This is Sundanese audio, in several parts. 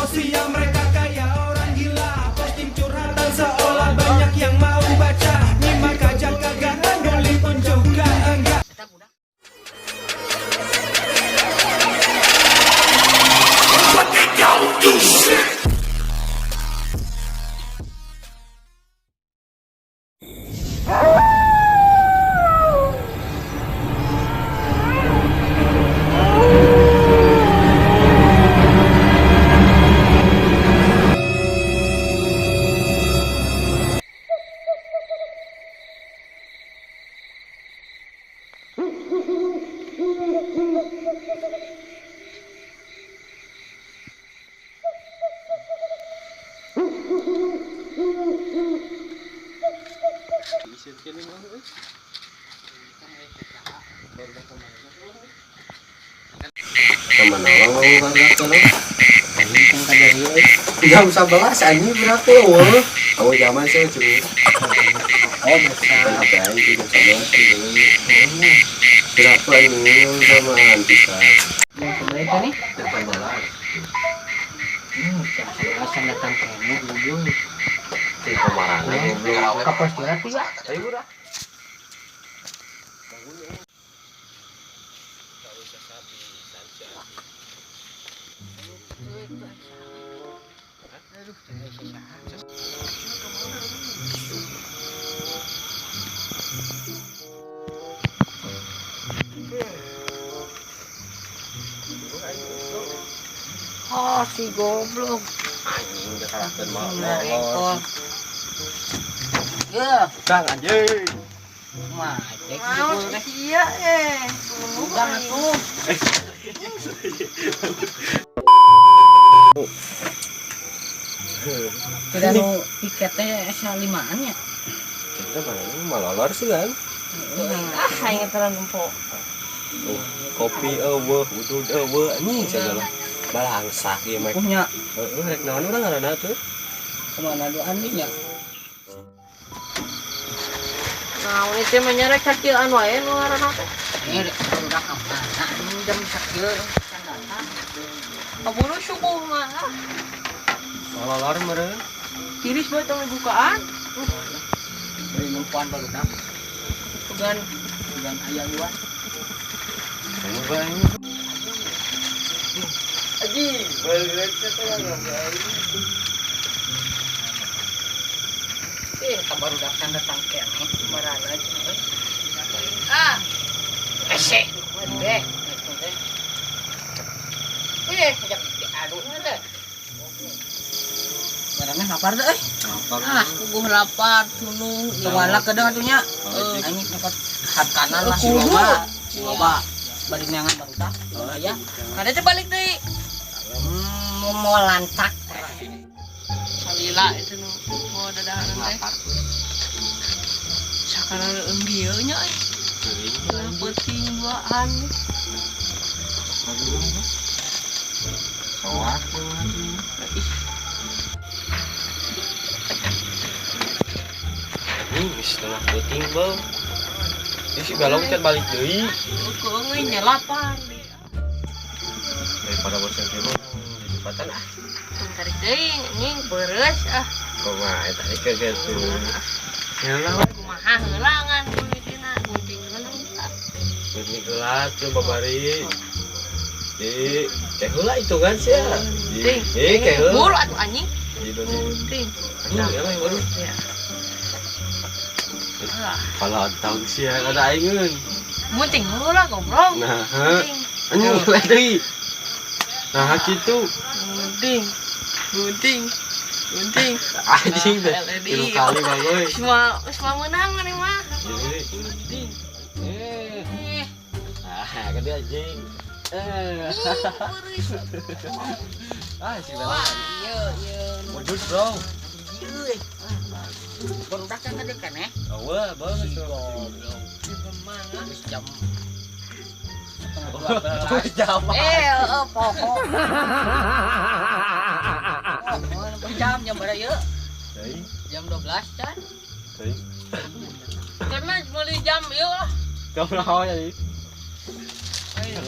sosial mereka kayak orang gila. Posting curhatan seolah banyak yang mau baca. Nyimak aja kagak, peduli pun juga enggak. Eta budak. Kemana orang ngomong kalau jam 11 anjing berapa wah. Oh zaman sih cuy. Oh, biasa. Kan HP aing jam 11 berapa ini zaman bisa. Jam seberapa nih? Jam 11. Jam 11 datang kene goblok. Di kamarana goblok. Ka pos curhat sih, Pak. Ayo udah. Oh, si goblok. Anjing udah karakter mah. Merengkol. Ya, Kang anjing. mah cek Mau jebul teh. sia eh. Udah atuh. Tidak nu piket teh asa limaan ya. Kita mana malolor sih kan. Ah, aing teh nempo. Oh, kopi eueuh, udud eueuh anjing segala. Balangsak ieu mah. Punya Heeh, rek naon urang ngaranna tuh? kemana doan nya? Nah, ini teh mah nyarek sakieuan wae nu ngaranna teh. Ini udah kemana? Ini jam sakieu can datang. Kaburu subuh mah. Ah. Malolor meureun. Tiris bae tong dibukaan. Beri numpuan baru dah. Pegan Pegang ayam luar. Kamu bae. Anjing, beuleuh teh Kabar udah can datang kene marana cenah euy. Ah, Ese teh. Teh. Eh, ajak diadukna teh. Barangnya lapar teh euy. ah, puguh lapar tunung. Kemana kedeung atuh nya? Anjing nyokot hat kanan lah si loba. Si loba. Bari neangan baru dah. Aya. Kada teh balik deui. Mau lantak. Salila itu nu mau dadaharan teh. Sakana leueung dieu nya euy. Peuting duaan. Soak. Ih, Ini setengah peuting, bau. Ini si balong can balik deui. Keung euy nya lapar. Daripada bosan kieu mah dicepatan ah. Tong tarik deui anjing beres ah. Kumaha eta ke gitu. Heula Kumaha heula ngan mimitina gunting heula. gunting heula tuh babari. Di kayak heula itu kan sih ya. Gunting. Di kayak heula. Buru atuh anjing. Di di. Gunting. Anjing ya baru. Ya. Ah, Kalau tong sih ada aing. gunting heula goblok. Nah, Gunting. anjing heula deui. Nah, kitu. Gunting. Gunting. Gunting. Anjing deh. Nah, LED. Tilu kali bang euy. Semua semua menang nih mah. Jadi, Gunting. eh. Ah, gede anjing. Eh. Ah, si Bella. Iya, iya. Wujud, bro. Ieu. Baru dah kan ada kan eh? Eueuh, bang. Si goblok. Gimana? Geus jam 11.30. Jam. Eh, pokok. Oh, jam jam berapa ya? Deui, Jam 12 can. deui. Karena beli jam ieu lah. Jam naon ya, Di? Ayo.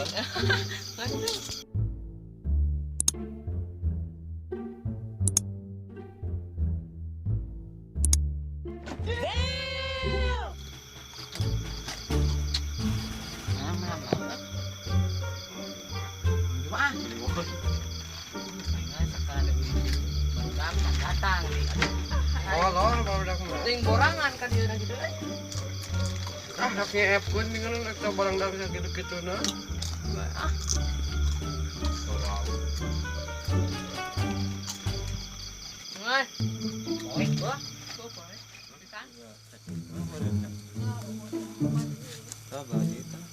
Datang deui. Tolol barudak mah. Teuing borangan ka dieu gitu euy. Ah, dak ngeepkeun tinggal eta barang dak sakitu-kituna. Ah. Ngan. Poek gua. Poek. Kan? Tah belaji tah.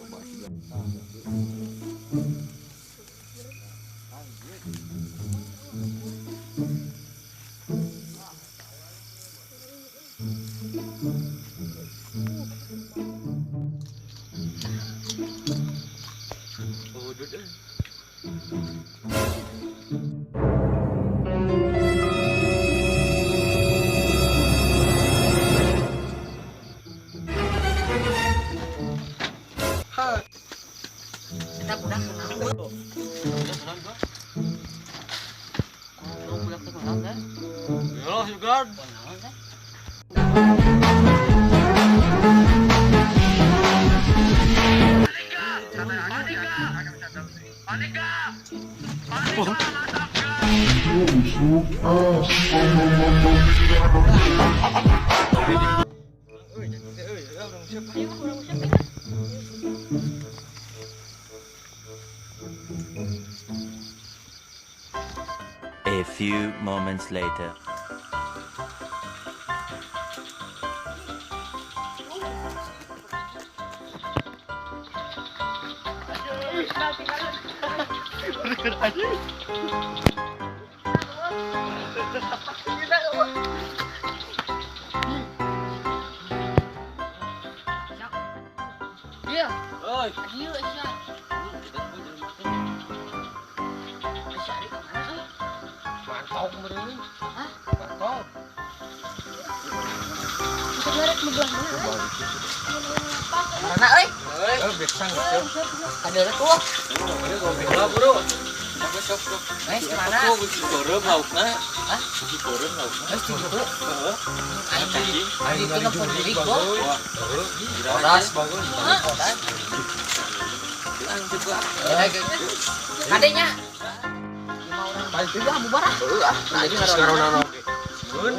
Coba sih. Udud eh. Kita budak kenal. Udah senang gua. Lu budak teh kenal teh? Yo, sugan. Kenal teh. Euy, jadi teh euy, ya urang siapa? Ayo urang siapa ya? A few moments later. Iya, Euy. ieu sia. Si Ari ka mana euy? Mantap meureun. Hah? Mantap. Bisa merek nu belah mana euy? Mana euy? Eh, beksang gitu. Kadeuleu tuh. Lah, bro. Aku sok sok. Guys, kemana? Aku bisi beureum laukna. Hah? Bisi beureum laukna. Geus gitu. Heeh. Aing Cacing. Aing itu nelfon jurig gua. Wah, heeh. Bodas bagus. Bilang juga. Kadenya. Lima orang. Balik juga bubar ah. Heeh ah. Jadi Sekarang oge. Aing.